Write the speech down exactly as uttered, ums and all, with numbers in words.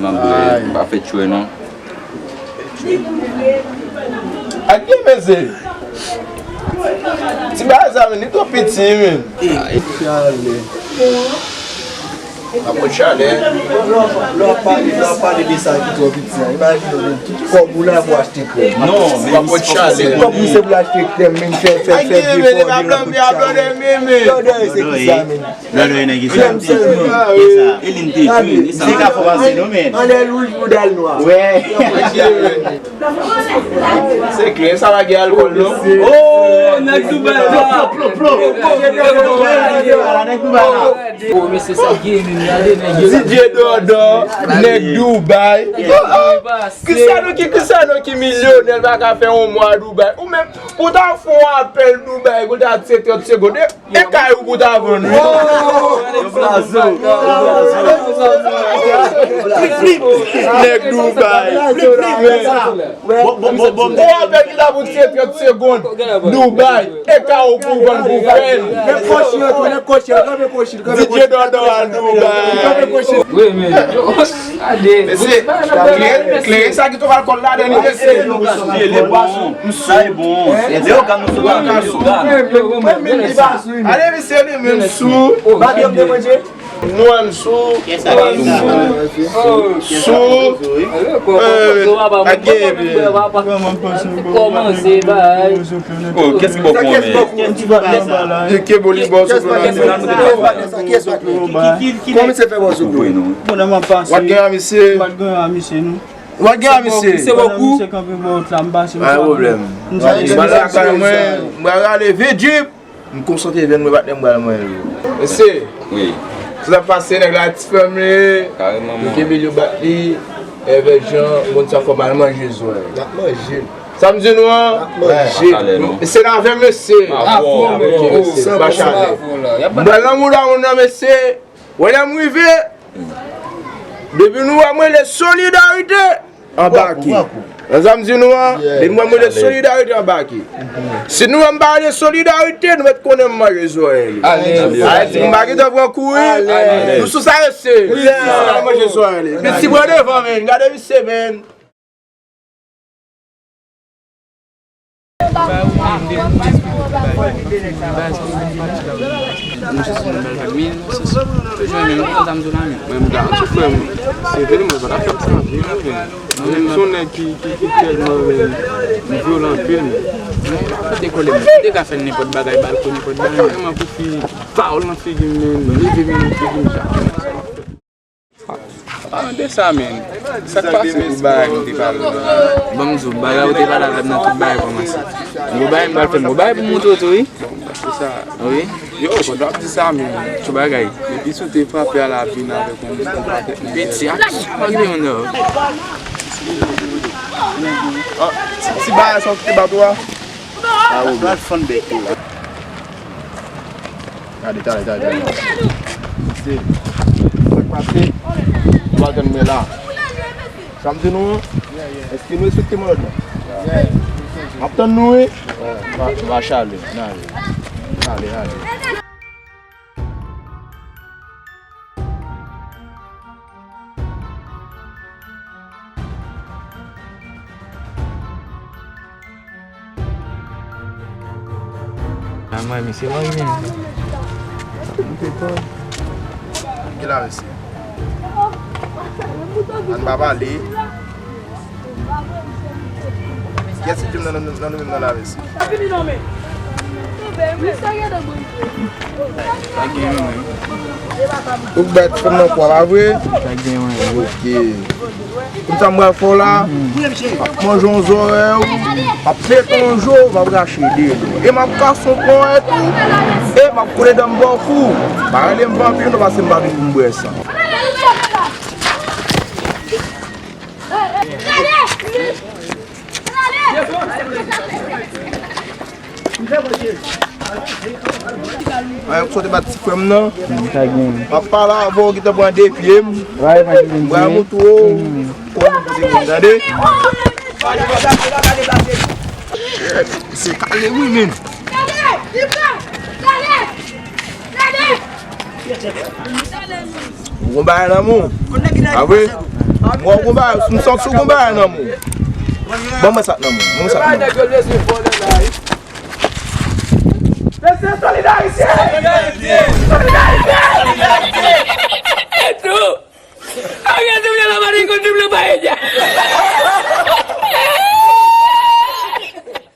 Manm, m pa fè tchwe non. Ak ki mesye? Ti bagay sa, men, li twò piti, men. Chale. Apot chalè. Lè w ap pale, lè w ap pale de sa ki twò piti an, imajine w, tout kòb ou la pou achte krèm. Non, men apot chalè. Tout kòb ou se pou achte krèm, men fè, fè, fè vye kòb, men apot chalè. Blòdòy, se ki sa, men? Blòdòy nèg sa. Krèm sèlman. E sa, e li n te jwenn, e sa. Se ka fè w pase non, men. Anlè wouj, bouda l nwa. Wè. Se klè, sa pa gen alkòl, non? Oh, nèg Dubai la. Plon, plon, plon. Nèg Dubai la. Oh, mesye, sa gen, men, gade, nèg yo. Didier Dòdò, nèg Dubai. Oh, oh. Cristiano ki, Cristiano ki milyonè, l pa ka fè yon mwa Dubai. Ou menm, ou ta fè yon apèl Dubai, ou ta tcheke trant segonn. E kay ou pou ta vann, wi. Nèg Dubai. Ou apèl ki ta pou tcheke trant segonn. Dubai. E kay ou pou vann pou fè l. Nèg Kochi yo tou, nèg Kochi yo, kanpe Kochi, kanpe Kochi. Didier Dòdò al Dubai. Kanpe Kochi. Wi, men. Mesye, kleren, kleren sa ki twòp alkòl ladan li, mesye. Li bon, sa e bon. Leyogan nou sot la, Leyogan. Ale, mesye, li menm sou. Nou menm sou. Sou. Ak gen epi. Kòmanse, bay. Oh, kès ki bò kòman? Ki, ki bò li bò sou. Kòman misye fè bò sou? Bon, nan m ap pase. W ap gen a misye. M ap gen a misye, non. W ap gen a misye. Se bòkou. Misye kanpe bò wot la, m pase. Pa gen pwoblèm. M pral lakay mwen, m pral rale vye djip. M konsantre vèn mwen, patnè, m pral manyen l. Mesye. Wi. Sa k ap pase, nèg la ti fanm li. Kareman, nou kenbe l, yo bat li. Evè jan, moun sa fò m al manje zòrèy. N ap manje l. Sa m di nou an? N ap manje l. Mesye, n avè m, mesye. Avè w, avè w. Ok, mesye, pa chale. M pral nan mouda moun nan, mesye. Wè lè m rive, depi nou wè m rele solidarite, anbake. Nan sa m di nou an, depi nou wè m rele solidarite, anbake. Si nou wè m pa rele solidarite, nou mèt konnen m manje zòrèy li. Sa vle di m pa gentan pran kouri. Nou sou sa, mesye. Manje zòrèy li. Piti pran devan, men. Gade misye, men. Mwen, m ta anti frè m. Se vre, mwen pa ta fè sa, vre, men. Mwen, m se yon nèg ki, ki, ki tèlman, men, m vyolan anpil, men. Mwen pa fè dekole, mwen. Te ka fè nenpòt bagay, ba l kou nenpòt bagay. Mwen, mwen, pou fi, pawòl nan figi m, men, leve men nan figi m, sa. Palan de sa, men. Sa k pase pou bagay nou te pale la? Ban m di w, bagay ou te pale avè m nan tout bagay kòmanse. Gwo bagay m pral fè m, gwo bagay pou m montre w tou, wi. Bon, se sa. Wi. Yo, pandan w ap di sa, men. Tout bagay. Depi si w te frape a la vin avèk yon moun konpa tèt nèg. Piti, a ki pa gen yon nèg. Ah, ti, ti bagay sa w te bat ou a? Ah, ou pral fann bèk ou la. Gade, gade, gade, gade. Se, sa k pase? Nou pral tann mwen la. Sa m di nou, èske nou respekte mwen lòt la? M ap tann nou, wi. Va, va, chale, n ale. Ale, ale. A mwen, misye mwen, men. Ki la, mesye? Ann pa pale. Kiyès ki di m nan, nan, nan nou menm nan la, mesye? Ou k bat fanm nan kwa, pa vre? Ok. Konn sa m pral fè w la? M ap manje yon zòrèy ou, m ap pete yon je w, m ap rache de dlo. E m ap kase yon ponyèt ou, e m ap kole dan m bò kou. Pa rele m vanpi non, paske m pa vin pou m bwè san. Ay, ou sot bat ti frè m nan. M ap pale avè w, gentan pran de pye m. M pral moutre w kòman pou te vin, tande. Se kale wi, men. Ou gon bagay nan men w. A vre? Mwen ou gon bagay, m santi ou gon bagay nan men w. Ban mwen sa k nan men w. Ban mwen sa k nan men w. Mesye, solidarite! Solidarite! Solidarite! Ariel te vle la mari kon double paella.